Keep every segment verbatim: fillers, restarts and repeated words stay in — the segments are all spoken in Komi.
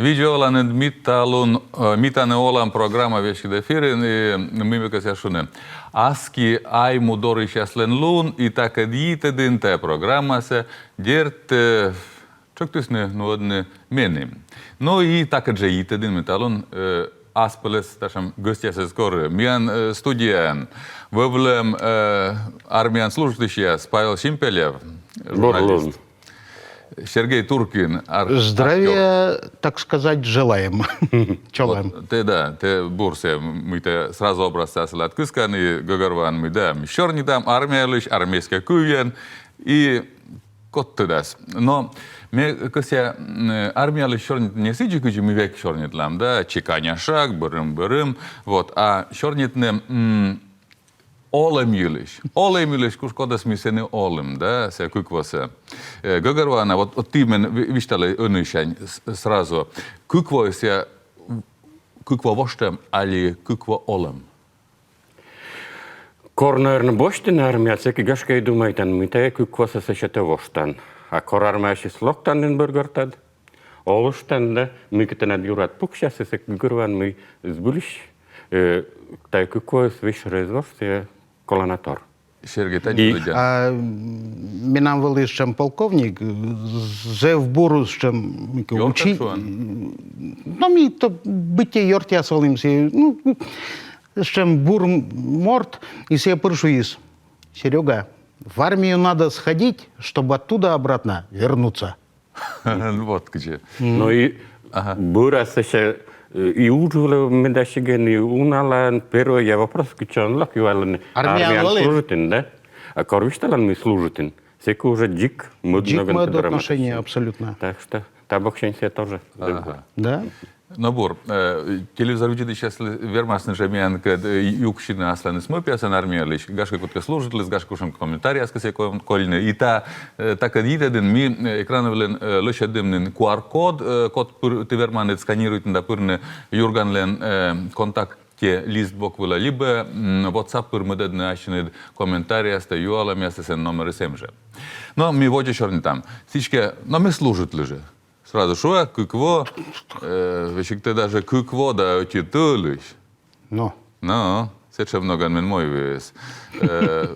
Видза оланныд, «Ми талун», э, «Ми тані олам» программа веськыд эфирын, и мый ме кӧсъя шуны. Аски Айму дорйысьяслӧн лун, и такӧд йитӧдын тайӧ программасӧ, дерт, э, тшӧктісны нуӧдны меным. Но и такӧд жӧ йитӧдын ми талун, э, аспӧлӧс татшӧм гӧсьтъясӧс корим. Миян, э, студияын вӧвлӧм, э, армияын служитысьяс Павел Симпелев, журналист. Бур лун. Сергей Туркин, ар-, актёр. Здравия, так сказать, желаем. Чолӧм. Вот, тэ да, тэ бурсӧ, мый тэ сразу образсӧ аслад кыскан и гӧгӧрвоан, мый да, ми сёрнитам армия йылысь, армейскӧй кывйӧн, и код тӧдас. Но ме кӧсъя, м, армия йылысь сёрнитны не сідзи, кыдзи ми век сёрнитлам, да, чеканя шаг, бӧрым-бӧрым, вот, а сёрнитны, м, олӧм йылысь. Олӧм йылысь, кутшӧмкӧ кодӧс ми сэні олім, да, сійӧ кык восӧ. Э, гӧгӧрвоана, вот, вот ті мен ви-, висьталӧй ӧнісянь с-, сразу. Кык во сійӧ, кык во воштӧм али кык во олӧм? Кор, наверно, босьтӧны армияӧ, сэки, гашкӧ, и думайтан, мый тайӧ кык восӧ сэсся тэ воштан. А кор армияысь локтан нин, бӧр гортад, олыштан да, мыйкӧ тэнад юрад пуксясыс, сэк гӧгӧрвоан, мый збыльысь, э, тайӧ кык воыс весьшӧрӧ эз вошт, сійӧ колана тор. Сергей, тадзи. И, а, менам вӧлі сэтшӧм полковник, зэв бур сэтшӧм, мыйкӧ, учи-, но ми то быттьӧ ёртъяс вӧлім, сійӧ, ну, сэтшӧм бур морт, и сійӧ пыр шуис: «Серёга, в армию надо сходить, чтобы оттуда обратно вернуться». Вот где. Но и бура сэсся, э, и удж вылӧ медасигӧн, и уналаын, первой я вопрос кытчӧ он лок, юалӧны: армияын служитін, да? А кор висьталан, мый служитін, сэки уже дзик мӧд, дзик мӧд отношение, абсолютно. Так что та боксянь сійӧ тоже. Ага. Да. Но бур, э, телевизор видзӧдысьяс вермасны жӧ миянкӧд, э, юксьыны асланыс мӧвпъясӧн армия йылысь, гашкӧ, кодкӧ служитліс, гашкӧ, кутшӧмкӧ комментарийяс кӧсйӧ ко-, кольны. И та, э, такӧд йитӧдын ми, э, экран вылын, э, лӧсьӧдім нин Q R-код, э, код пыр-, ті верманныд сканируйтны да пырны Юрганлӧн, э, контакт те лист бок вылӧ, либӧ, м, WhatsApp пыр мӧдӧдны ассьыныд комментарийястӧ, юалӧмъястӧ, сэн номерыс эм жӧ. Но ми водзӧ сёрнитам. Сідзкӧ, но ме служитлі жӧ. Сразу шуа, кык во, э, весиг тэ даже кык во да ӧти тӧлысь. Но. Но, сэтшӧм ногӧн мен мойвиис. Э,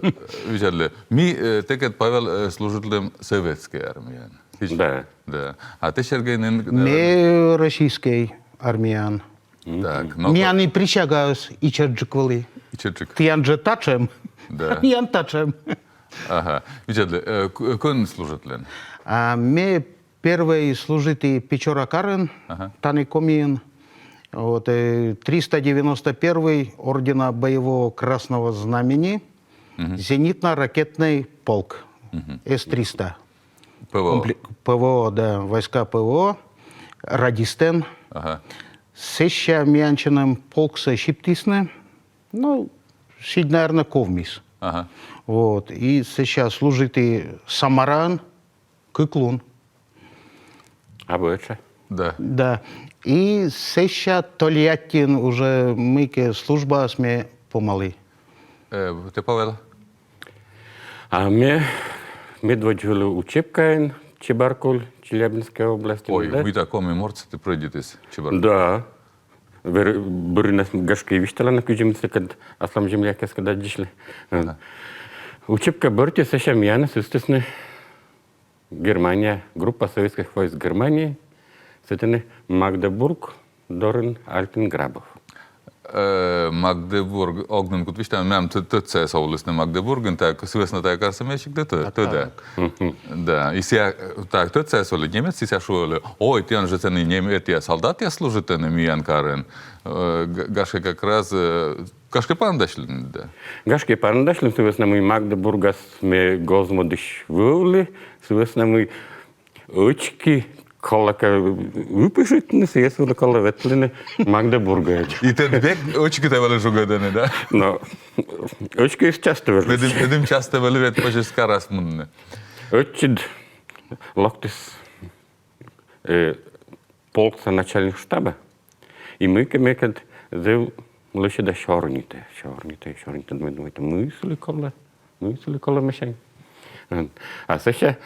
видзӧдлы. Ми, э, тэкӧд, Павел, э, служитлім Советскӧй армияын. Да. Да. А тэ, Сергей, нин, э, ме российскӧй армияын. Так, но миян и присягаыс ичӧтджык вӧлі. Ичӧтджык. Тіян жӧ татшӧм. Да. Миян татшӧм. Ага. Видзӧдлы, э, к-, кӧн служитлін? А ме первой служиті Печора карын, ага, тані Комиын. Вот, э, триста девяносто первый ордена Боевого Красного Знамени, мгм, зенитно-ракетный полк, мгм, С триста. П В О. Компле-, П В О, да, войска П В О, радистӧн. Ага. Сэсся миянсьыным полксӧ сиптісны, ну, сідз, наверно, ковмис. Ага. Вот, и сэсся служиті Самараын кык лун. Абу этша. Да. Да. И сэсся Тольяттиын уже мыйкӧ службаыс ме помалі. Э, тэ, Павел? А ме медводз вӧлі учебкаын Чебаркуль, Челябинская область. Ой, да? Мыйта коми мортсӧ тэ прӧйдитіс Чебаркуль. Да. Вер-, бӧрынас, гашкӧ, висьталан, кыдзи ме сэкӧд аслам землякъяскӧд аддзысьлі. Ага. Учебка бӧрти сэсся миянӧс ыстісны Германия, группа советских войск Германии, сэтӧні Магдебург дорын Альтенграбов. Э, Магдебург, ог нин кут висьтавны, менам тӧ-, тӧдсаяс овлісны Магдебургын, так, сы вӧсна тайӧ карсӧ ме сиктӧ тӧ-, тӧда. Да, и сійӧ, так, тӧдсаяс вӧлі немец, и сійӧ шуӧлі: «Ой, тіян жӧ сэні нем-, этія, солдатъяс служитӧны миян карын». Э, г-, гашкӧ, как раз, э, гашкӧ, паныдасьлінныд, да? Гашкӧ, паныдасьлім, сы вӧсна мый Магдебургас ме гоз-мӧдысь вӧвлі, сы вӧсна мый ӧчки колӧкӧ выписатны, сійӧс вӧлі колӧ ветлыны Магдебургӧ. И тэд век ӧчкитӧ вӧлі жугӧдӧны, да? Но ӧчкиыс частӧ вӧлі. Медым, медым частӧ вӧлі вед позис карас мунны. Ӧтчыд локтіс, э, полкса начальник штаба, и мыйкӧ мекӧд зэв лӧсьыда сёрнитӧ, сёрнитӧ, сёрнитӧ, думайтӧ, думайтӧ, мый сылы колӧ, мый сылы колӧ месянь. А сэсся,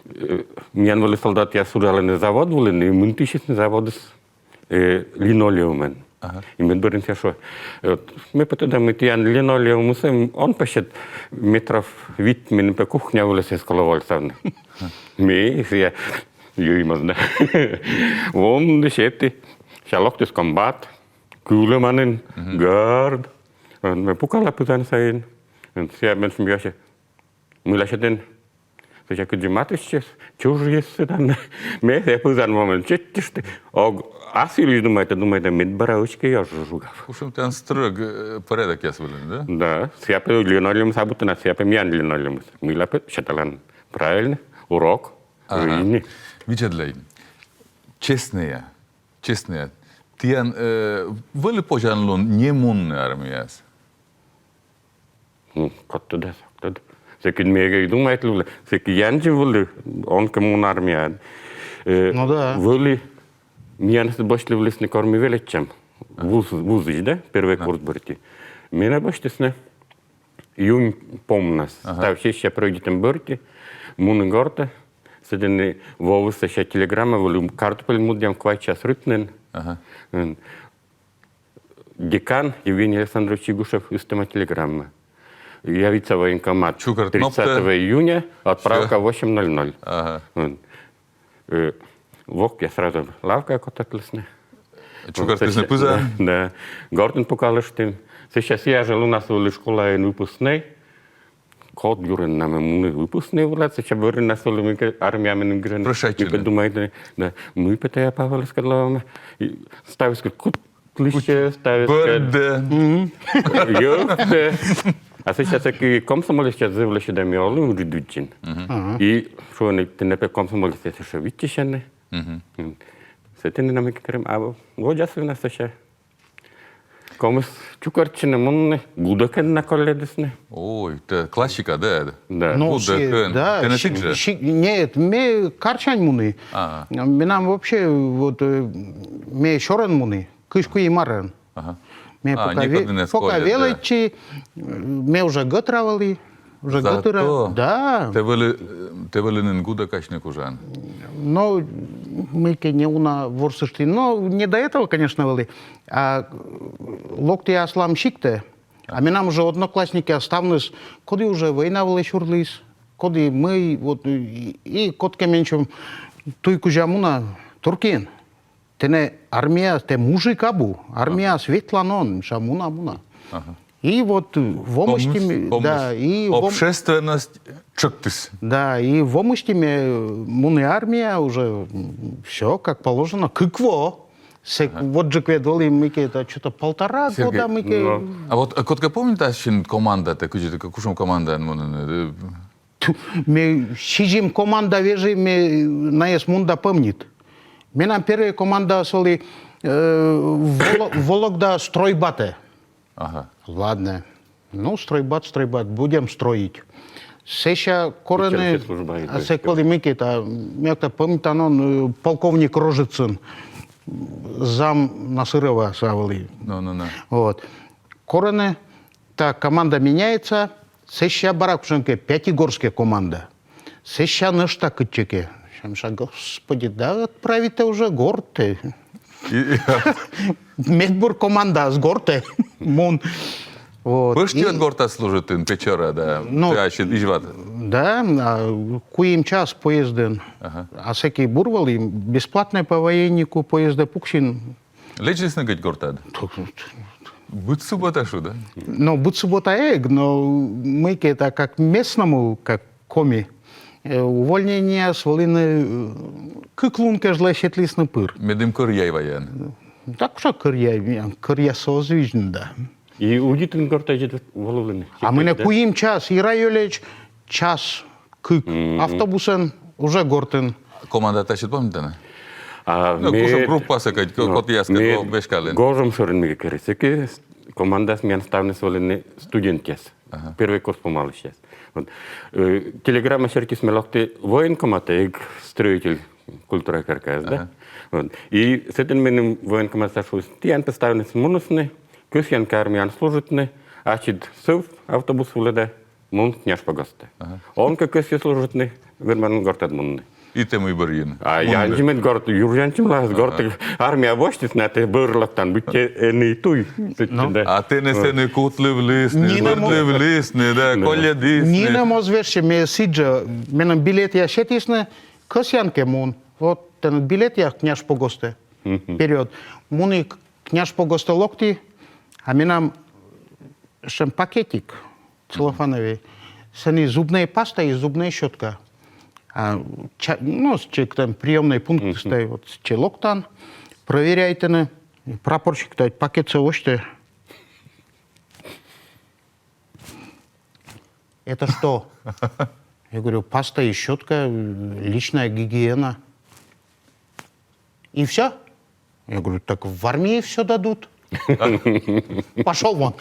э, миян вӧлі солдатъяс уджалӧны завод вылын, и мынтысисны заводыс э, линолеумӧн. Ага. И мӧд бӧрын сійӧ шуӧ: «Вот, ме пӧ тӧда, мый тіян линолеумыс эм, он пӧ сет метров вит меным пӧ кухня вылӧ сэсся колӧ вольсавны». Ме сійӧ юимӧсь да. Вом да сеті. Сэсся локтіс комбат, кылӧма нин, гард. Ме пукала пызан сайын. Сійӧ менсьым юасьӧ: «Мыйла сэтӧн?» Сэсся кыдзи матыстчис, чужис сэтӧн. Ме сійӧ пызан вомӧн чеччышті. Ог ас йылысь думайта, думайта, мед бара учкӧ, ёрш жугав. Кутшӧм тіян стрӧг, э, порядокъяс вӧліны, да? Да, сійӧ пӧ линолеумыс абу тіян, сійӧ пӧ миян линолеумыс. Мыйла пӧ сеталан. Правильно, урок. Ага. Видзӧдлӧй. Честнӧя, честнӧя. Тіян, э, вӧлі позянлун не мунны армияас? Ну, код тӧдӧ, код тӧдӧ. Сэки ме эг думайтлы вӧлі, сэки янджык вӧлі, он кӧ мун армияӧ. Э, ну да. Вӧлі, миян босьтлывлісны Коми велӧдчӧм. Вуз, вузысь, да? Первой курс бӧрти. Менӧ босьтісны июнь помнас. Ага. Став сессия прӧйдитӧм бӧрти, муні гортӧ, сэтӧні воис сэсся телеграмма вӧлі: картупель мудъям квайт час рыт нин. Ага. М. Декан Евгений Александрович Игушев ыстӧма телеграмма: «Явиться в военкомат тридцатого июня, отправка восемь ноль ноль». Ага. М. Э, вок, я сразу лавкаӧ котӧртлісны. Чукӧртісны пызан? Да, да. Гортын пукалыштім. Сэсся сійӧ жӧ лунас вӧлі школаын выпускнӧй. Код юрын на ме муні выпускнӧй вылад, сэсся бӧрыннас вӧлі, мыйкӧ армия меным гижӧны. Прощайтчыны. Мыйкӧ думайтны, да, мый пӧ тайӧ Павел эскӧ лоӧма. И ставыс кӧ кутлысь, ставыс кӧ бӧрдӧ. Мгм. Ёхтӧ. А сэсся сэки комсомолецъяс зэв лӧсьыда ми олім Уджыдудзын. Мгм. Ага. И шуӧны, тэнӧ пӧ комсомолецъяс ещё виччысьӧны. Мгм. М. Сэтӧні на мыйкӧ керим, а водзас вӧлі на сэсся. Комиӧн чукӧртчыны мунны, гудӧкӧн на колльӧдісны. Ой, тэ классика, да? Да. Ну, гудӧкӧн. Да, тэнӧ сикт жӧ? Сикт, нет, ме карсянь муні. А. Менам вообще, вот, э, ме сёрӧн муні, кызь куим арӧн. Ага. Ме пока велӧдчи, ме уже гӧтыра вӧлі. Уже гӧтыра. Да. Тэ вӧлі, тэ вӧлі нин гудӧкасьны кужан. Но мыйкӧ неуна ворсышті. Но не до этого, конечно, вӧлі. А локті аслам сиктӧ. А менам уже одноклассникъяс ставныс, коді уже война вылӧ сюрліс, коді мый, вот, и, и кодкӧ менсьым туй кузя муна Туркиын. Тэнӧ армияас, тэ мужик абу, армияас ветлан он, мися, муна, муна. Ага. И вот, э, вомӧсті ме, да, и вом-, общественность чӧктіс. Да, и вомӧсті ме, э, муні армияӧ уже, м, всё как положено, кык во. Сэк, ага, водзджык вед вӧлі мыйкӧ, это что-то полтора года мыйкӧ. А вот, э, кодкӧ помнитасьны командатӧ, кыдзи тэ, кутшӧм командаӧн мунін, э, Тьфу, ме сизим команда вежи, ме найӧс мун да помнит. Менам первой командаыс вӧлі, э, Воло-, Вологда стройбатӧ. Ага. Ладно. Ну, стройбат, стройбат, будем строить. Сэсся корӧны, а сэк вӧлі мыйкӧ, а ме ог тӧд, помнитан он, э, полковник Рожицын, зам Насырова сэк вӧлі. Ну, ну, ну. Вот. Корӧны, так, команда меняется, сэсся бара кутшӧмкӧ Пятигорскӧй команда. Сэсся нӧшта кытчӧкӧ. Сэтшӧм, господи, да отправитӧ уже гортӧ. И, и мед бур командаыс гортӧ мун. Вот. Пӧшти ӧд гортас служитін, Печора, да. Ну, тэ ачыд Изьвад. Да, а, куим час поездӧн. Ага. А сэки бур вӧлі, бесплатнӧй по военнику поездӧ пуксин. Лэдзлісны кӧть гортад? Быд суббота, шуӧ, да? Но быд суббота эг, но мыйкӧ это как местному, как коми. Э, увольнениеяс вӧліны, э, кык лун кежлӧ сетлісны пыр. Медым кӧръяй ваян. Так что кӧръяй, кӧръясӧ оз видзны да. И удитін гортад жӧ волывлыны? А менӧ куим час, Ира Ёльӧч, час кык автобусӧн уже гортын. Команда тасьыд помнитан? А, ну, ме-, кутшӧм группасӧ кӧть, ну, кодъяскӧд ме-, веськалін. Гожӧм шӧрын мыйкӧ керис. Сэки командаас миян ставныс вӧліны студентъяс. Ага. Первой курс помалысьяс. Вот. Э, телеграмма сертиыс ме локті военкоматӧ, эг строитель культура керкаас, да? Ага. Вот. И сэтӧн меным военкоматса шуис: тіян пӧ ставныс мунісны, кӧсъян кӧ армияын служитны, ачыд сӧв автобус вылӧ да мун Княжпогостӧ. Ага. Он кӧ кӧсйӧ служитны, верман гортад мунны. И тэ мый бӧрйин? А янсьымӧд гортын, юр янсьымлаыс гортын армия босьтіс на, тэ бӧр локтан, быттьӧ ӧні туй. Да. А тэнӧ сэні кутлывлісны, вӧртлывлісны, да, колльӧдісны. Нинӧм оз вежсьы, ме сідзжӧ, меным билетъяс сетісны, кӧсъян кӧ, мун. Вот тэныд билетъяс Княжпогостӧ. Вперёд. Муні Княжпогостӧ, локті, а менам сэтшӧм пакетик целлофановӧй. Сэні зубная паста и зубная щётка. А, ча- ну, сэтчӧ, там приёмнӧй пунктысь, вот сэтчӧ локтан, проверяйтӧны, прапорщик тайӧ пакетсӧ восьтӧ. «Это что?» Я говорю: «Паста и щётка, личная гигиена». «И всё?» Я говорю: «Так в армии всё дадут». «Пошёл вон».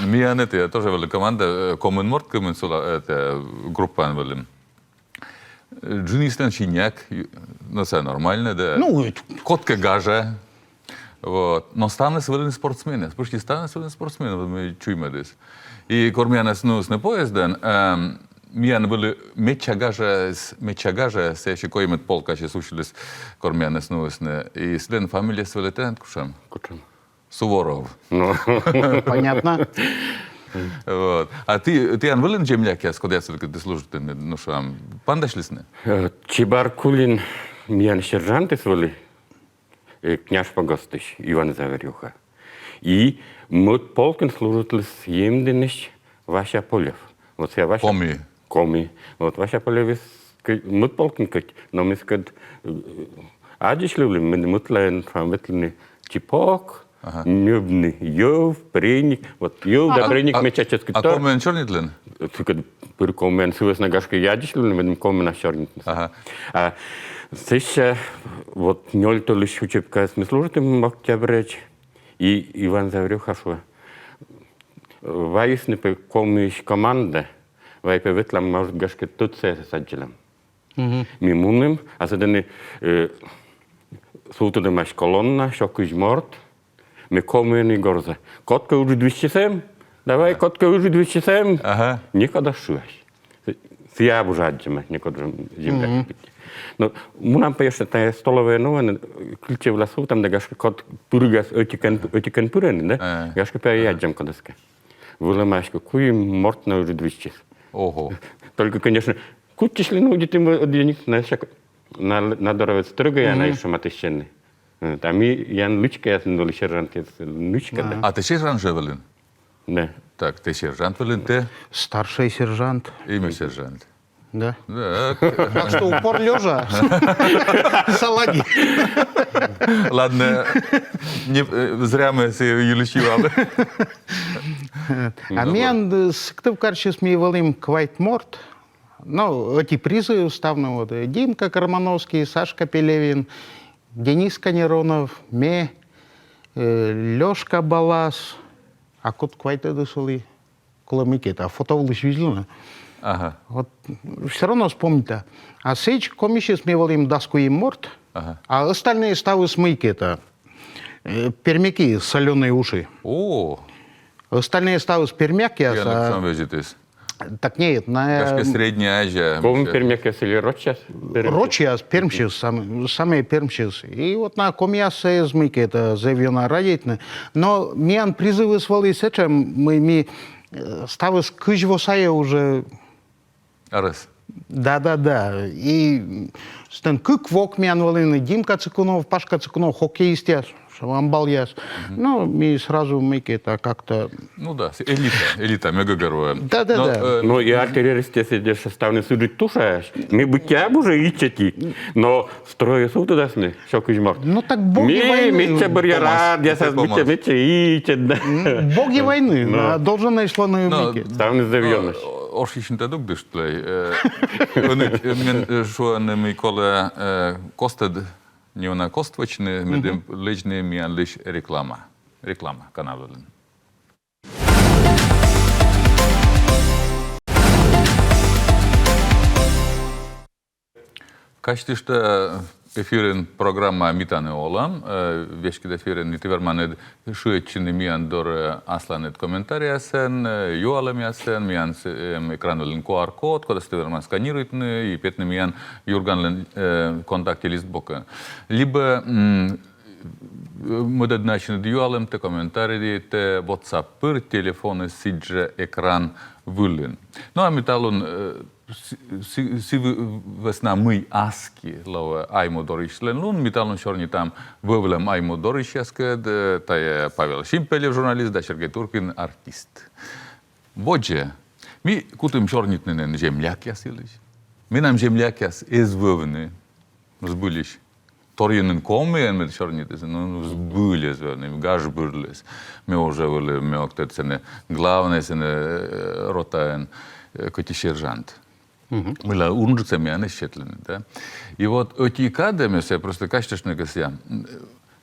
Миян этійӧ тоже вӧлі команда, э, комын морт, кымын сылы, этійӧ, группаын вӧлі. Э, джынйыслӧн синяк, ю- но сійӧ нормальнӧ, да. Ну, это- Кодкӧ гажа. Вот. Но ставныс вӧліны спортсменъяс. Почти ставныс вӧліны спортсменъяс, вот ми чуймӧдіс. И кор миянӧс нуисны поездӧн, эм, миян вӧлі медся гажа, медся гажа, сэтшӧм коймӧд полкасьыс усьліс, кор миянӧс нуисны. И сылӧн фамилияыс вӧлі, тэнад кутшӧм? Кутшӧм? Суворов. Ну. Понятно. Вот. А ті, тіян вӧліны землякъяс, кодъясӧс кӧ ті служитінныд, ну, шуам, паныдасьлісны? Э, Чебаркулин миян сержантыс вӧлі, э, Княжпогостысь, Иван Заварюха. И мӧд полкын служитліс Емдінысь Вася Полев. Вот сійӧ Вася. Коми. Коми. Вот Вася Полевыс кӧть мӧд полкын кӧть, но ми сыкӧд, э, аддзысьлывлім, ми мӧдлаын, шуам, ветлыны чипок, ньӧбны йӧв, преник, вот йӧв да преник медся чӧскыд тор. А комиӧн сёрнитлін? Сыкӧд пыр комиӧн, сы вӧсна, гашкӧ, аддзысьлывлім, медым комиӧн сёрнитны. Ага. А сэсся вот нёль тӧлысь учебкаыс ми служитім октябрьысь, и Иван Заварюха шуӧ: «Вайисны пӧ Комиысь команда, вай пӧ ветлам, может, гашкӧ, тӧдсаясӧс аддзылам». Ми мунім, а сэтӧні, э, сувтӧдӧмаӧсь колонна, сё кызь морт, ме комиӧн и горза: «Кодкӧ ыджыд виччысьӧм, давай, кодкӧ ыджыд виччысьӧм». Ага. Некод оз шыась. Сійӧ абу жӧ аддзӧма, некод жӧ земляк. Но мунам пӧ ещӧ тайӧ столӧвӧйӧ нуӧны, кильчӧ вылас сувтам да, гашкӧ, код пыргас ӧтикӧн, ӧтикӧн пырӧны, да? Гашкӧ, пӧ и аддзам кодӧскӧ. Вӧлӧмаӧсь кӧ, куим морт на ыджыд виччис. Ого. Только, конечно, кутчысьлыны удитім ӧдйӧник, на сяк, на, на дорӧ вед стрӧгӧя, на ещӧ матыстчӧны. Э, а миян лычкаяс нин вӧлі, сержантъяс, лычка да. А тэ сержант жӧ вӧлін? Да. Так, тэ сержант вӧлін, тэ? Старший сержант. И ме сержант. Да. Да. Так что упор лёжа. Салаги. Ладно, не, э, зря ми сійӧ йылысь юалім. А миян, э, Сыктывкарсьыс ми вӧлім квайт морт. Ну, ӧти призыв ставным вот, э, Димка Кармановский, Сашка Пелевин, Денис Канеронов, ме, э, Лёшка Балас, а код квайтӧдыс вӧлі, колӧ мыйкӧ, а фото вылысь видзӧдлыны. Ага. Вот всё равно вспомнита. А сэтчӧ комиссьыс ми вӧлім дас куим морт, ага, а остальные ставыс мыйкӧ, э, пермяки, солёные уши. О. Остальные ставыс пермякъяс. Так нет, на... Гашкӧ, Средняя Азия. Коми пермякъяс или рочьяс? Рочьяс, пермсьыс, сам-, самые пермсьыс. И вот на комияссӧ эз мыйкӧ зэв ёна радейтны. Но миян призывыс вӧлі сэтшӧм, ми, ми, э, ставыс кызь во сайӧ уже. Арӧс. Да, да, да. И сэтӧн кык вок миян вӧліны: Димка Цыкунов, Пашка Цыкунов, хоккеистъяс, шуам, амбалъяс. Ну, ми сразу мыйкӧ как-то... Ну да, элита, элита, ме гӧгӧрвоа. Да, да, да. Ну, и артиллеристъяс ещӧ ставныс ыджыд тушаяс. Ми быттьӧ абу жӧ ичӧтик, но стройӧ сувтӧдасны сё кызь морт. Ну так боги войны. Ми медся бӧръя радъясас, быттьӧ медся ичӧт, да. Боги войны, должен эшланы мыйкӧ. Ставныс зэв ёна. Ошйысьны тадзи дугдыштлӧй. Ӧні, э, мен, э, шуӧны, мый колӧ, э, костӧд, неуна кост вӧчны, медым лэдзны миянлысь реклама. Реклама канал вылын. Казьтышта, Эфирын программа «Ми тані олам». Э, веськыд эфирын и ті верманныд шыӧдчыны миян дорӧ асланыд комментарийясӧн, э, юалӧмъясӧн, миян с-, эм, экран вылын Q R-код, кодӧс ті верманныд сканируйтны и петны миян «Юрганлӧн», э, ВКонтакте лист бокӧ. Либӧ, м, мӧдӧдны ачыд юалӧмтӧ, комментарийтӧ WhatsApp пыр, телефоныс сідзжӧ экран вылын. Ну, а ми талун, э, сы-, сы-, сы вӧ-, вӧсна, мый аски лоӧ Айму дорйысьлӧн лун, ми талун сёрнитам вӧвлӧм Айму дорйысьяскӧд, э, тайӧ Павел Симпелев, журналист, да Сергей Туркин, артист. Водзӧ, ми кутім сёрнитны нин землякъяс йылысь. Менам землякъяс эз вӧвны, збыльысь. Торйӧн нин комиӧн мед сёрнитісны, ну, ну, збыль эз вӧвны, гаж бырліс. Ме уже вӧлі, ме ог тӧд, сэні главнӧй, сэні, э, ротаын, э, кӧть и сержант. Мыйла унджыксӧ миянӧс сетлӧны, да. И вот ӧти кадӧ ме сійӧ просто казьтышт на кӧсъя.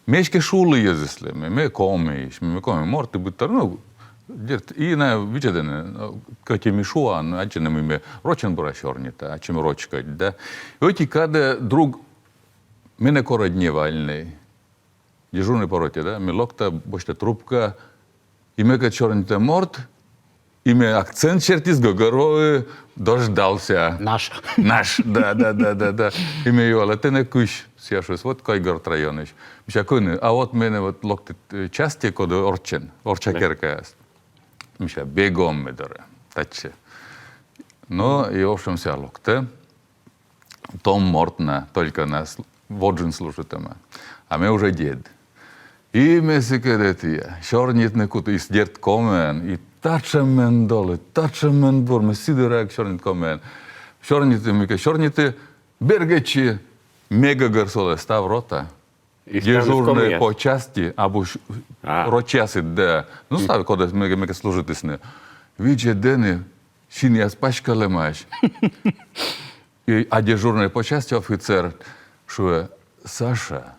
Ме эськӧ шулі йӧзыслы, ме, ме комиысь, ме, ме коми морт и быдтор, ну, дерт, и найӧ видзӧдӧны, но, кӧть и ме шуа, но аддзӧны, мый ме рочӧн бура сёрнита, ачым роч кӧть, да. Ӧти кадӧ друг менӧ корӧ дневальнӧй, дежурнӧй по роте, да, ме локта, босьта трубка, и мекӧд сёрнитӧ морт, и ме акцент сертиыс гӧгӧрвои: «Дождался». Наш. Наш, да, да, да, да, да. И ме юала: «Тэнӧ кысь?» Сійӧ шуис: «Вот Койгорт районысь». Мися: «Кӧні?» «А вот менӧ вот локтіс, э, частьӧ, коді орччӧн, орчча керкаас». Мися: «Бегом ме дорӧ, татчӧ». Но и, в общем, сійӧ локтӧ. Том морт на, только на сл-, водзын служитӧма. А ме уже дед. И ме сыкӧд ӧтія сёрнитны куті, и, дерт, комиӧн, и татшӧм мен долы, татшӧм мен бур, ме сы дыра эг сёрнит комиӧн. Сёрниті, мыйкӧ сёрниті, бергӧдчи, ме гӧгӧрвоа: став рота. И ставныс дежурнӧй комияс по части, абу с-, а, рочьясыд, да. Ну, став, кодъяс мекӧд, мекӧд служитісны. Видзӧдӧны, синъяс паськалӧмаӧсь. И, а дежурнӧй по части офицер шуӧ: «Саша,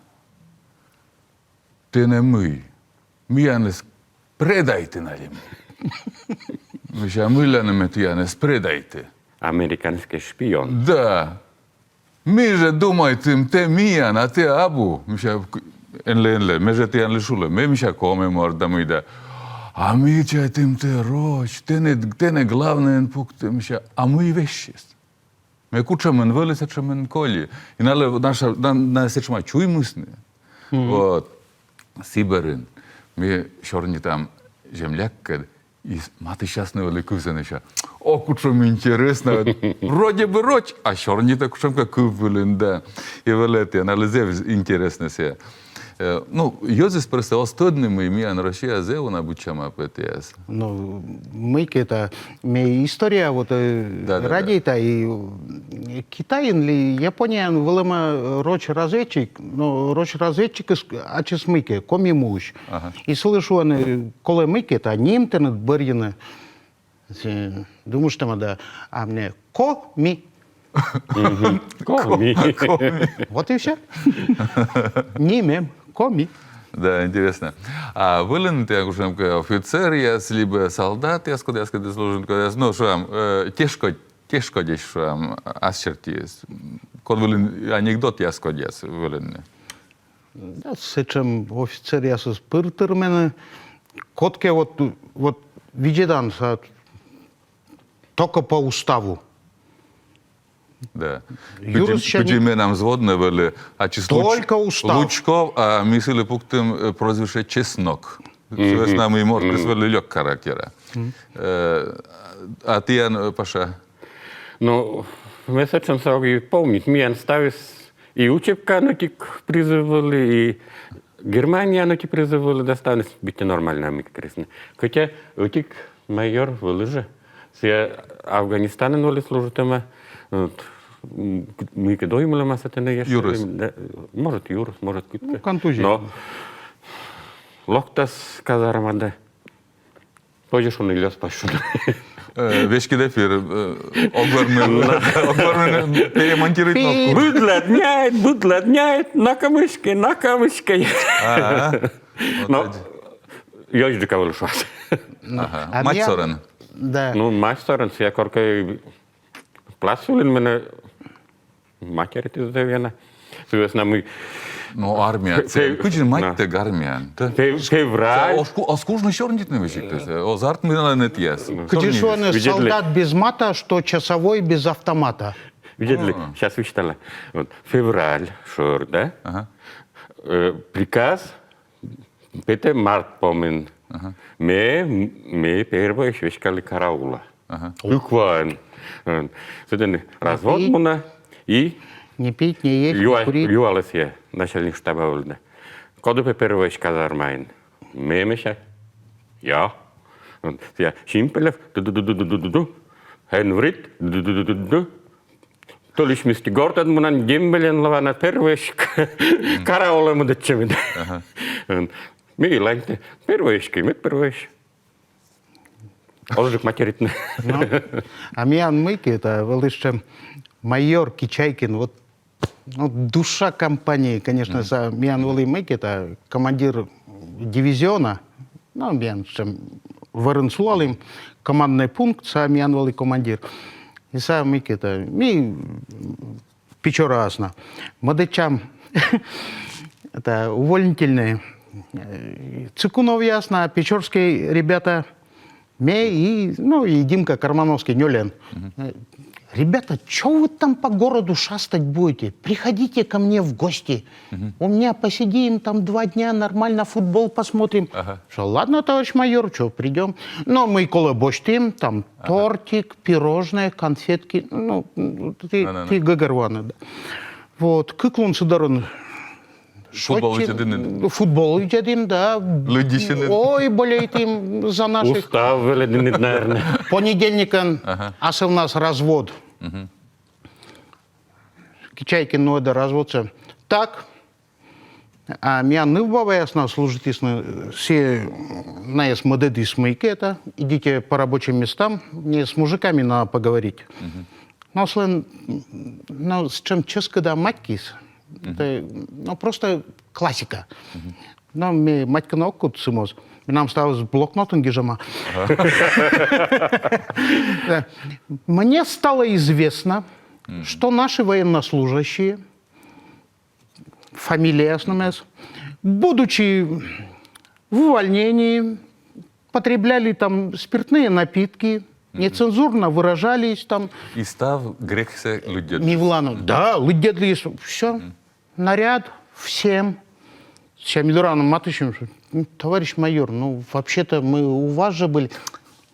тэнӧ мый, миянӧс предайтін али мый?» Мися: «Мыйла нӧ ме тіянӧс предайті?» Американскӧй шпион. Да. «Ми жӧ думайтім, тэ миян, а тэ абу». Мися: «К-, энлӧ, энлӧ, ме жӧ тіянлы шулі, ме, мися, коми морт да мый да». «А ми чайтім, тэ роч, тэнӧ, тэнӧ главнӧйӧн пуктім, мися, а мый вежсис? Ме кутшӧмӧн вӧлі, сэтшӧмӧн колі». И налы, наша, на, на сэтшӧма чуймисны. Вот. Сы бӧрын ми сёрнитам земляккӧд, и с-, матыстчасны вӧлі кывсӧ, мися: «О, кутшӧм интереснӧ! Вроде бы роч, а сёрнитӧ кутшӧмкӧ кыв вылын, да». И вӧлі тэ, налы зэв интереснӧ сійӧ. Э, ну, йӧзыс просто оз тӧдны, мый миян Россия зэв уна быдсяма пӧтӧяс. Ну, мыйкӧ тайӧ, ме история, вот, э, да, да, радейта, и, э, Китайын ли Японияын вӧлӧма, э, роч разведчик, но роч разведчикыс ачыс мыйкӧ, Коми муысь. Ага. И сылы шуӧны, э, колӧ мыйкӧ тайӧ ним тэныд бӧрйыны. Сійӧ думыштӧма да, а мыйкӧ Коми. Коми. Вот и всё. Нимем Коми. Да, интереснӧ. А вӧліны тэ кутшӧмкӧ офицеръяс либӧ солдатъяс, кодъяскӧд тэ служитін, кодъяс, ну, шуам, э, тешкодь, тешкодьӧсь, шуам, ас сертиыс? Код вылын анекдотъяс кодъяс вӧліны? Да, сэтшӧм офицеръясыс пыр тырмӧны. Кодкӧ вот, вот видзӧдан, сійӧ только по уставу. Да. Юрыс кыдзи, сяни- кыдзи менам взводнӧй вӧлі, ачыс Луч-, только устав. Лучков, а ми сылы пуктім, э, прозвище Чеснок. Сы вӧсна мый морт вӧлі лёк характера. Э, а тіян, э, Паша? Ну, ме сэтшӧмсӧ ог и помнит. Миян ставыс и учебкаын ӧтик призыв вӧлі, и Германияын ӧтик призыв вӧлі, да ставныс быттьӧ нормальнӧ мыйкӧ крестны. Хотя ӧтик майор вӧлі жӧ. Сійӧ Афганистанын вӧлі служитӧма. Вот. М, мыйкӧ доймылӧма сэтӧні ещё. Юрыс. Да, может, юрыс, может, кыткӧ. Ну, контузия. Но локтас казармаӧ да. Позьӧ шуны, лёс пӧ шуны. Э, веськыд эфир, э, ог вермы, ог вермы перемонтировать кнопку. Быдлаӧ няйт, быдлаӧ няйт, на камышке, на камышке. А-а. Но ёнджыка вӧлі шуас. Ага. А мать сорӧн. Да. Ну, мать сорӧн, сійӧ коркӧ плац вылын менӧ материтіс зэв ёна. Вӧсна мый... Но армия. Кыдзи майтӧг армияын? Февраль. Оз кужны сёрнитны весиг. Оз артмы на нетъяс. Кыдзи шуӧны, солдат без мата, что часовой без автомата. Видели? Сейчас высчитала. Вот. Февраль шӧр, да? Э, приказ петӧ март помын. Ме, ме первойысь веськалі караулӧ. Укваӧн. Сэтӧні развод мунӧ и... Не пить, не есть, не курить. Юалӧ сійӧ начальник штаба вылӧ да: «Коді пӧ первойысь казармаын?» Ме, мися. Я. Сійӧ: «Шимпелев, ду-ду-ду-ду-ду-ду-ду. Эн врит, ду-ду-ду-ду-ду. Тӧлысь мысти гортад мунан, дембельӧн лоан, а первойысь караулӧ мӧдӧдчӧмыд». Ме и ланьті: «Первойысь кӧ, мед первойысь». Озджык материтны. А миян мыйкӧ, это вӧлі сэтшӧм майор Кичайкин, вот, ну, душа компании, конечно, сійӧ миян вӧлі мыйкӧ, это командир дивизиона, ну, миян сэтшӧм вӧрын сулалім, командный пункт, сійӧ миян вӧлі командир. И сійӧ мыйкӧ, это, ми Печораас на. Мӧдӧдчам, это, увольнительные. Э, Цыкуновъяс на, печорские ребята, ме и, ну, и Димка Кармановский, нёльӧн. Э, «Ребята, чё вы там по городу шастать будете? Приходите ко мне в гости. У меня посидим там два дня, нормально футбол посмотрим». Что, ладно, товарищ майор, что, придем. Но мый колӧ босьтім, там тортик, пирожное, конфетки. Ну, ті, ті гӧгӧрвоанныд да. Вот, кык лун сы дорын. Футбол видзӧдінныд? Футбол видзӧдім, да. Лыддьысинныд? Ой, болейтім за наших. Устав велӧдінныд, наверное. Понедельникӧн асывнас развод. Кичайкин нуӧдӧ разводсӧ. Так, а миян нывбабаяс на служитісны, сійӧ найӧс мӧдӧдіс мыйкӧ, это, «Идите по рабочим местам, мне с мужиками надо поговорить». Но сылӧн, но сэтшӧм чӧскыда матькис. Это, ну, просто классика. Но ме матькыны ог кут сы моз. Менам ставыс блокнотын гижӧма. Да. «Мне стало известно, что наши военнослужащие, фамилияяс нэмӧс, будучи в увольнении, потребляли там спиртные напитки, нецензурно выражались там». И став грехсӧ лыддьӧд. Милану. Да, лыддьӧдліс, всё. Наряд всем. Сэсся ми дорын матыстчӧ: «Ну, товарищ майор, ну, вообще-то мы у вас же были».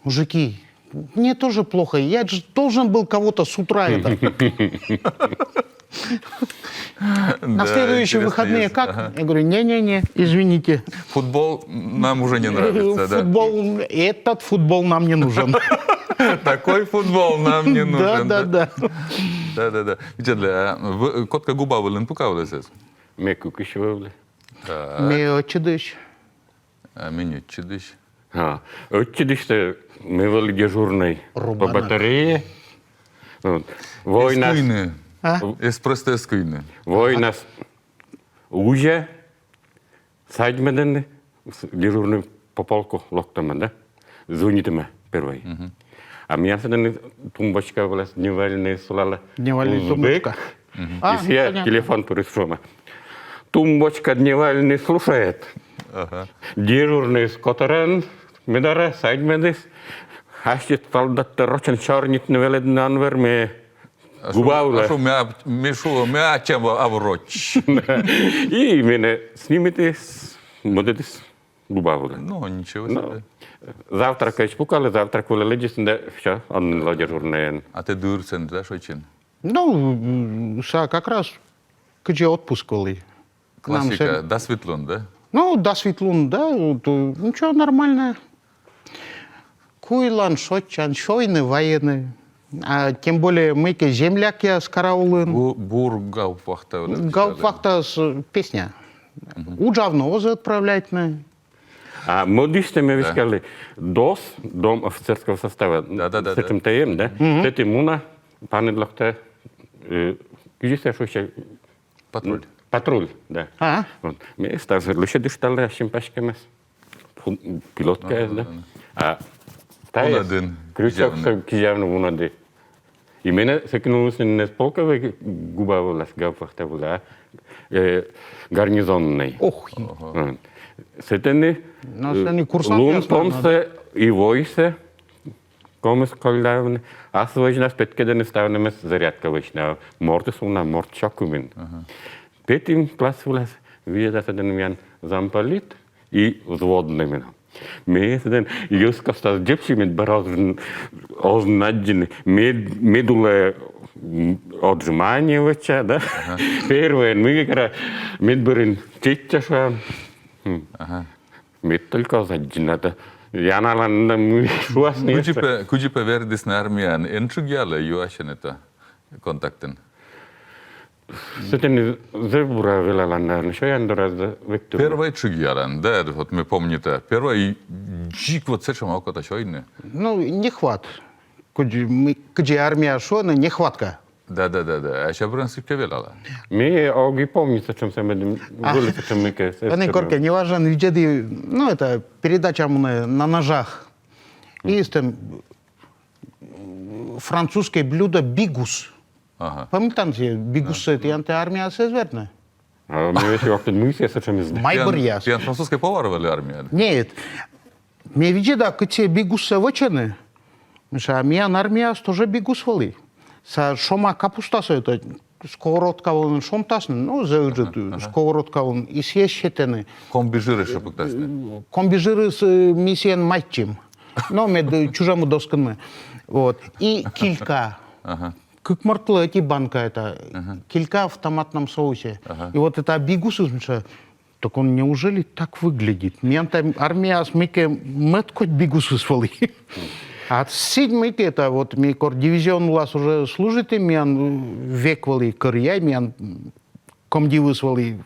«Мужики, мне тоже плохо, я же должен был кого-то с утра это». «На следующие выходные как?» Я говорю: «Не-не-не, извините». Футбол нам уже не нравится, да? Футбол, этот футбол нам не нужен. Такой футбол нам не нужен. Да, да, да. Да, да, да. Видзӧдлы, а кодкӧ Губа вылын пукавліс эз? Ме кыкысь вӧвлі. Ме ӧтчыдысь. А ме ӧтчыдысь. А ӧтчыдысь-то ме вӧлі дежурный по батарее. Вот. Войнас... Эз просто эз кыйны. Войнас узьӧ, садьмӧдӧны, дежурный по полку локтӧма, да? Звонитӧма первой. А миян сэтӧні тумбочка вылас дневальный сулалӧ. Дневальный тумбочка. И сійӧ телефон турис шуӧма: «Тумбочка дневальный слушает. Дежурный котӧрӧн ме дорӧ садьмӧдіс. Ассьыд солдаттӧ рочӧн сёрнитны велӧдны он вермы». Губа вылӧ. А шуӧ, ме, ме шуа, ме ачым абу роч. И менӧ снимитіс, мӧдӧдіс Губа вылӧ. Ну, ничего себе. Завтракӧдз пукалі, завтрак вылӧ лэдзисны да, всё, он нин лоӧ дежурнӧйӧн. А тэ дыр сэн, да, шойччин? Ну, сійӧ как раз кыдзи отпуск вӧлі. Классика, дас вит лун, да? Ну, дас вит лун, да, вот, э, ничего, нормально. Куйлан, шойччан, сёйны, вайны. А тем более мыйкӧ землякъяс караулын. Бур гауптвахта. Гауптвахтаыс, песня. Уджавны оз отправляйтны. А мӧдысь ме веськалі ДОС, Дом офицерского состава. Да, да, да. Сэтшӧм тайӧм, да? Сэті муна, паныд локтӧ, э, кыдзи сійӧ шусьӧ? Патруль. Патруль, да. А. Вот. Ме ставсӧ лӧсьӧдышталі ассьым паськӧмӧс. Пилоткаяс, да? А тайӧ крючоксӧ кизявны вунӧді. И менӧ сэки нуисны нин эз полковой Губа вылас, гауптвахта вылас, а э, гарнизоннӧй. Ох, сэтӧні, но сэтӧні курсант лун помсӧ и войсӧ, комыс кольдавны, ас вӧчнас петкӧдӧны ставнымӧс зарядка вӧчны, мортыс уна, морт сё кымын. Петім класс вылас, видзӧда, сэтӧні миян замполит и взводнӧй менам. Ме сэтӧні йӧзкостас дзебсьи, мед бара оз, оз аддзыны, мед, мед улӧ, м, отжимание вӧча, да? Первойын мыйкӧ кара, мед бӧрын чечча, шуам. Мед только оз аддзы на да. Яналан на, мый шуасны. Кыдзи пӧ, кыдзи пӧ вердісны армияын, эн тшыгъялӧ, юасьӧны-то контактын? Сэтӧні зэв бура велалан, наверно, сёян дорас да век тыр. Первой тшыгъялан, да, вот ме помнита. Первой дзик вот сэтшӧма окота сёйны. Ну, нехват. Кыдзи, мый, кыдзи армияын шуӧны, нехватка. Да, да, да, да. А сэсся бронскичӧ велала. Ме ог и помнит, сэтшӧм сӧмын, вӧлі сэтшӧм мыйкӧ. Ӧні коркӧ, неважно, видзӧді, ну, это передача мунӧ на ножах. И там французское блюдо бигус. Ага. Помнитан сійӧ бигус, да, сійӧ тіянтӧ армияас эз вердны? А ме весиг ог тӧд, мый сійӧ сэтшӧм. Мый бӧръяс. Тіян французский повар вӧлі армияын? Нет. Ме видзӧда, кыдзи бигуссӧ вӧчӧны. Мися, миян армияас тоже бигус вӧлі. Сэсся шома капустасӧ, это, сковородка вылын шонтасны, ну, зэв ыджыд, ага, ага, сковородка вылын, и сійӧс сетӧны. Комбижырӧ пуктасны. Комбижырыс, э, ми сійӧн майтчим. Но мед, э, чужӧмыд оз кынмы. Вот. И килька. Ага. Кык мортлы ӧти банка это. Ага. Килька в томатном соусе. Ага. И вот это бигусыс, мися, так он неужели так выглядит? Миян тай армияас мыйкӧ мӧд кодь бигусыс вӧлі. А сідз мыйкӧ это вот ми кор дивизион вылас уже служитім, миян, э, век вӧлі кӧръяй, миян комдивыс вӧлі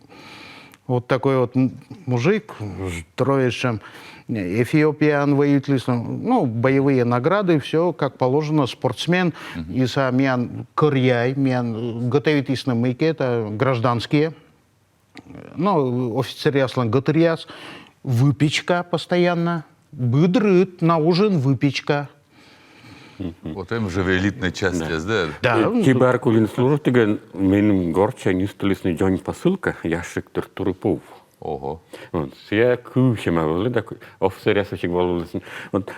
вот такой вот м-, мужик, здоровейший, Эфиопияын воюйтліс, ну, боевые награды, всё как положено, спортсмен, и сэсся миян кӧръяй, миян, э, готовитісны мыйкӧ это гражданские, ну, офицеръяслӧн гӧтыръяс, выпечка постоянно, быд рыт на ужин выпечка. Вот эм жӧ элитнӧй частьяс, да? Да. Э, Чебаркулиын служитігӧн меным гортсянь ыстылісны дзонь посылка, ящик тыр турипув. Ого. Вот, сійӧ кывсьӧма вӧлі, да, офицеръяс весиг вӧлі ыстылісны. Вот,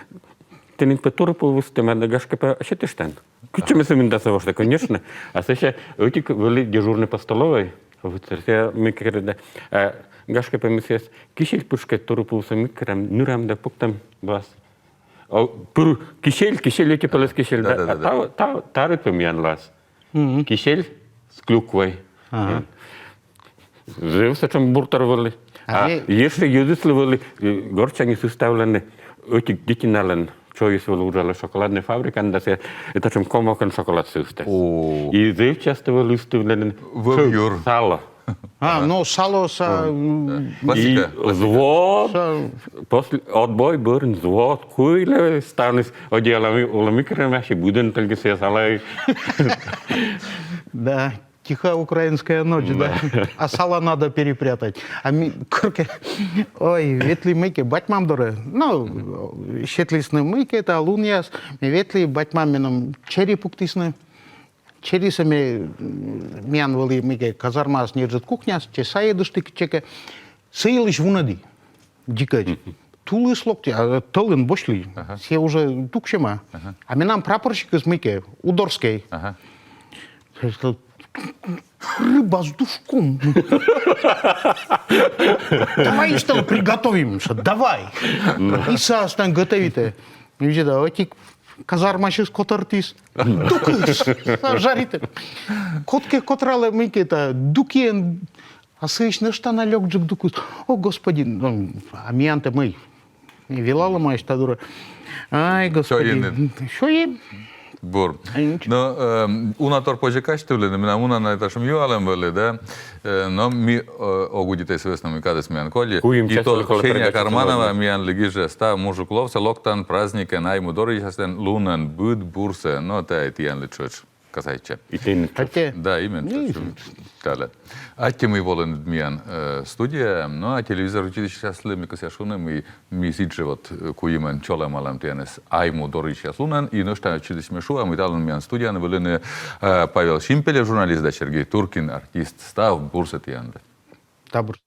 тэнад пӧ турипув ыстӧма да, гашкӧ пӧ сетыштан. Кытчӧ ме сымында сійӧс воштӧ, конечно. А сэсся ӧтик вӧлі дежурный по столовой офицер, сійӧ мыйкӧ кӧрӧ да, а, гашкӧ пӧ ми сійӧс кисель пытшкӧ турипувсӧ мыйкӧ нырам да пуктам вылас. О, пыр кисель, кисель, ӧти пӧлӧс кисель, да, да, да, а да. Та, та, тары пӧ миян лоас. Мгм. Кисель с клюквой. Ага. Зэв сэтшӧм буртор вӧлі. А, а ме- ещӧ йӧзыслы вӧлі, э, гортсянь сыставлӧны, ӧтик детиналӧн чойыс вӧлі уджалӧ шоколаднӧй фабрикаын, да сійӧ, э, сэтшӧм комокӧн шоколад сыставлӧ. О. И зэв часто вӧлі ыстывлӧны вӧвъюр, сало. А, ну, сало сэсся, м, и классика, классика. Взвод, после, отбой бӧрын взвод куйлӧ, ставныс одеялӧ улӧ мыйкӧ керӧмаӧсь, быдӧн тӧлгӧ сійӧ сало. Да, тихая украинская ночь, да? Да. А сало надо перепрятать. А ми коркӧ, ой, ветлі мыйкӧ бать-мам дорӧ. Ну, сетлісны мыйкӧ, это лунъяс. Ми ветлі, бать-мам меным чери пуктісны. Черисӧ ме, м, миян вӧлі мыйкӧ казармаас неыджыд кухняыс, че сайӧдышті кытчӧкӧ. Сы йылысь вунӧді. Дзикӧдз. Тулыс локтӧ, а тӧлын босьтлі. Ага. Сійӧ уже туксьӧма. Ага. А менам прапорщикыс мыйкӧ, удорскӧй. Ага. Рыба с душком. Давай, что ли, приготовим, что, давай. И сэсся там готовитӧ. Видзӧда, ӧтик казармасьыс котӧртіс. Дукыс! Жаритӧ. Кодкӧ котралӧ мыйкӧ, та, дукиӧн, а сыысь нӧшта на лёкджык дукыс. О, господи, ну, а миянтӧ мый? Велалӧмаӧсь та дорӧ. Ай, господи. Сёйим. Сёйим. Бур. Ай, ничего. Но, эм, уна тор позьӧ казьтывлыны, менам уна на эташӧм юалӧм вӧлі, да? Э, но ми, э, ог удитӧй сы вӧсна, мый кадыс миян коли. Куим час колӧ передача. И то Ксения Карманова миянлы гижӧ: став мужик ловсӧ локтан праздникӧн Айму дорйысьяслӧн лунӧн быд бурсӧ. Но тайӧ тіянлы тшӧтш. касайтчӧ. И тэн. Хотя, Да, именно. Тӧлӧ. Аттьӧ, мый волін миян э, студияӧ. Но а телевизор видзӧдысьяслы ми кӧсъям шуны, мый ми сідзжӧ вот э, куимӧн чолӧмалам тіянӧс Айму дорйысьяс лунӧн. И нӧшта ӧтчыдысь ме шуа, мый талун миян студияын вӧліны э, Павел Шимпелев, журналист, да Сергей Туркин, артист. Став бурсӧ тіянлы. Табур.